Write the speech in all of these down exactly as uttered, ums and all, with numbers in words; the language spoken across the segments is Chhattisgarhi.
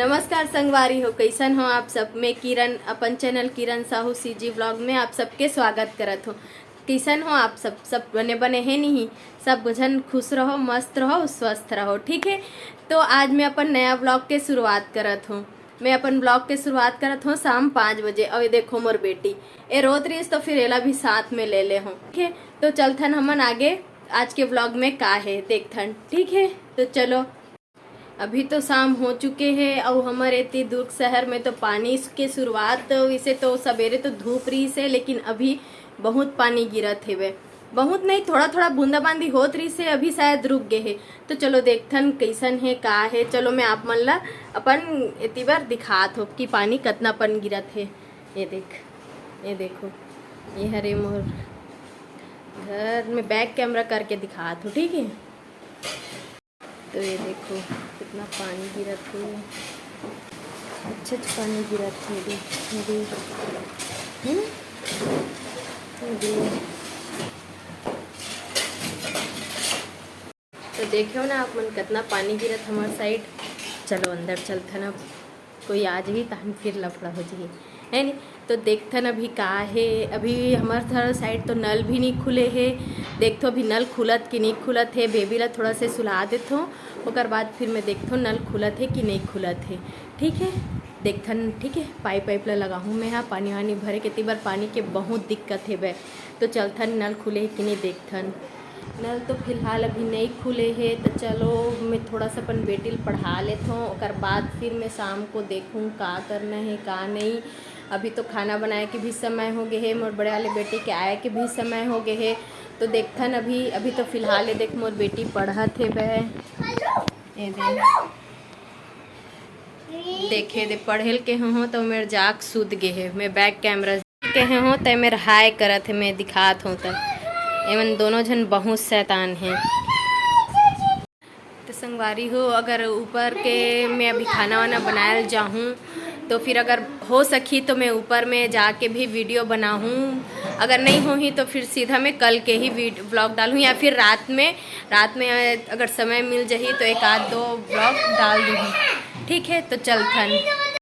नमस्कार संगवारी हो, कइसन हो आप सब? मैं किरण, अपन चैनल किरण साहू सीजी व्लॉग में आप सबके स्वागत करत हो। कइसन हो आप सब? सब बने बने हे नहीं? सब झन खुश रहो, मस्त रहो, स्वस्थ रहो, ठीक है। तो आज मैं अपन नया व्लॉग के शुरुआत करत हूँ। मैं अपन व्लॉग के शुरुआत करत हूँ शाम पाँच बजे। अउ ये देखो मोर बेटी, ए रोत रहीस तो फिर एला भी साथ में ले ले हूँ, ठीक है। तो चलथन हमन आगे, आज के व्लॉग में का है देखथन, ठीक है। तो चलो, अभी तो शाम हो चुके हे अउ हमर एती दुर्ग शहर में तो पानी के शुरुआत, वैसे तो सवेरे तो धूप रहीस हे, लेकिन अभी बहुत पानी गिरत हेवे। बहुत नहीं, थोड़ा थोड़ा बूंदाबांदी होत रहीस हे, अभी शायद रुक गे हे। तो चलो देखथन कइसन हे, का हे। चलो मैं आप मन ला अपन एती बर दिखात हो कि पानी कतना पन गिरत हे। ये देख, ये देखो, ये हरे मोर घर में बैक कैमरा करके दिखात हो, ठीक है। तो ये देखो कितना पानी गिरत हे, अच्छा अच्छा पानी गिरत हे। दे, दे, हम्म? दे। तो देखे हो ना आप मन, कितना पानी गिरत हमर साइड। चलो अंदर चलथन, अब कोई आ जाही तहन फिर लफड़ा हो जाही, है नी? तो देखथन अभी का हे। अभी हमर थर साइड तो नल भी नहीं खुले हे। देखथो अभी नल खुलत कि नहीं खुलत हे। बेबी ला थोड़ा से सुला देथो, ओकर बाद फिर मैं देखथो नल खुलत हे कि नहीं खुलत हे, ठीक है। देखथन, ठीक है, पाइप वाइप ला लगाहूँ मैं हा पानी वानी भरे के। एती बर पानी के बहुत दिक्कत हेवे। तो चलथन नल खुले हे कि नहीं देखथन। नल तो फिलहाल अभी नहीं खुले हे, तो चलो मैं थोड़ा सा अपन बेटी ल पढ़ा लेथों, ओकर बाद फिर मैं शाम को देखूँ का करना है का नहीं। अभी तो खाना बनाए के भी समय हो गए हे, मोर बड़े वाले बेटी के आए के भी समय हो गए हे। तो देखथन अभी, अभी तो फिलहाल ये देख मोर बेटी पढ़त हेवे। ये देख, देखे दे पढ़े ल केहे हों तो मेर जाग सूत गे हे। मैं बैक कैमरा केहे हों तो मेर हाय करत हे, मैं दिखात हों तो एमन दोनों झन बहुत शैतान हे। तो संगवारी हो, अगर ऊपर के मैं अभी खाना वाना बनाए ल जाहूँ तो फिर अगर हो सकी तो मैं ऊपर में जाके भी वीडियो बनाहूँ, अगर नहीं होही तो फिर सीधा मैं कल के ही वीड-, व्लॉग डालहूँ या फिर रात में, रात में अगर समय मिल जाही तो एक आध दो व्लॉग डाल दूँगी, ठीक है। तो चलथन।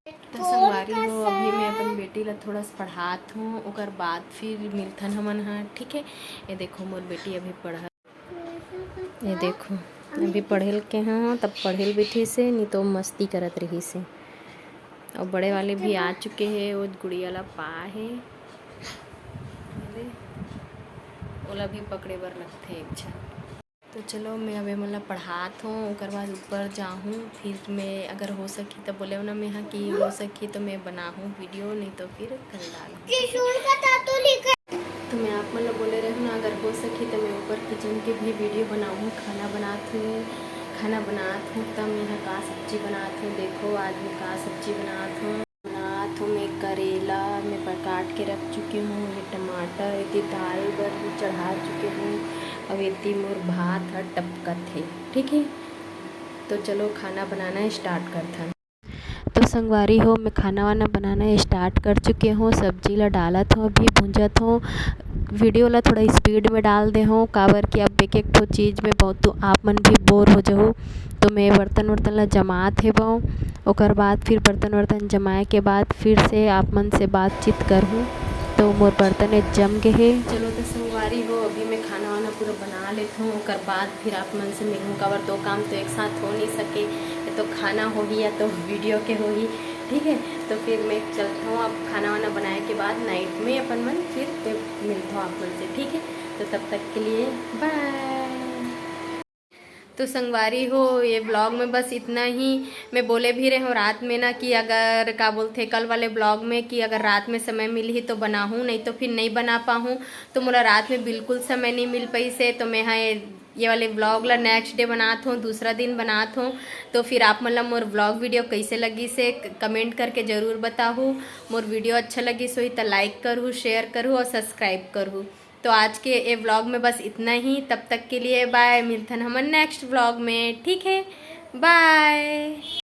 तो संगवारी हो, अभी मैं अपन बेटी ला थोड़ा सा पढ़ात हों, ओकर बाद फिर मिलथन हमन हा, ठीक है। ये देखो मोर बेटी अभी पढ़त, ये देखो अभी पढ़े ल केहे हों तब पढ़े ल बैठिस हे, नहीं तो मस्ती करत रहिस हे। अउ बड़े वाले भी आ चुके हे, वो गुड़िया ला पाए हे, ओला भी पकड़े बर लगथे एक झन। तो चलो मैं अब एमन ला पढ़ात हों, ओकर बाद ऊपर जाहूँ, फिर मैं अगर हो सकी तो बोले ना मैं हा कि हो सकी तो मैं बनाहूँ वीडियो, नहीं तो फिर कल डालहूँ। तो मैं आप मन ला बोले रहूँ ना, अगर हो सकी तो मैं ऊपर किचन के भी वीडियो बनाहूँ, खाना बनात हूँ, खाना बनात हूँ तब मैं हा का सब्जी बनात हूँ। देखो आज मैं का सब्जी बनात हूँ, बनात हूँ मैं करेला, मैं काट के रख चुके हूँ, ये टमाटर, एती दाल बर भी चढ़ा चुके हूँ, अउ एती मोर भात ह टपकत हे, ठीक है। तो चलो खाना बनाना स्टार्ट करथन। तो संगवारी हो, मैं खाना वाना बनाना स्टार्ट कर चुके हूँ। सब्जी ला डालत हूँ, अभी भूंजत हूँ। वीडियो ला थोड़ा स्पीड में डाल दे हूँ, काबर कि अब एक एक ठो चीज़ में बहुत तो आप मन भी बोर हो जाहू। तो मैं बर्तन वर्तन ला जमात हेबव, ओकर बाद फिर बर्तन वर्तन जमाए के बाद फिर से आप मन से बातचीत करहूँ। तो मोर बर्तन ए जम गे हे। चलो तो संगवारी हो, अभी मैं खाना वाना पूरा बना लेत हूँ, ओकर बाद फिर आप मन से मिलहूँ, काबर दो काम तो एक साथ हो नहीं सके, या तो खाना होही या तो वीडियो के होही, ठीक है। तो फिर मैं चलत हूँ, अब खाना वाना बनाए के बाद नाइट में अपन मन फिर मिलत हूँ आप मन से, ठीक है। तो तब तक के लिए बाय। तो संगवारी हो, ये व्लॉग में बस इतना ही। मैं बोले भी रहे हूँ रात में ना कि अगर का बोलथे कल वाले व्लॉग में कि अगर रात में समय मिलही तो बनाहूँ, नहीं तो फिर नहीं बना पाहूँ। तो मोला रात में बिल्कुल समय नहीं मिल पाइस हे, तो मैं हा ये, ये वाले व्लॉग ला नेक्स्ट डे बनात हूँ, दूसरा दिन बनात हूँ। तो फिर आप मन ला मोर व्लॉग वीडियो कैसे लगिस हे, क-, कमेंट करके ज़रूर बताहू। मोर वीडियो अच्छा लगिस होही तो लाइक करहू, शेयर करहू और सब्सक्राइब करहू। तो आज के ये व्लॉग में बस इतना ही। तब तक के लिए बाय, मिलथन हमन नेक्स्ट व्लॉग में, ठीक है, बाय।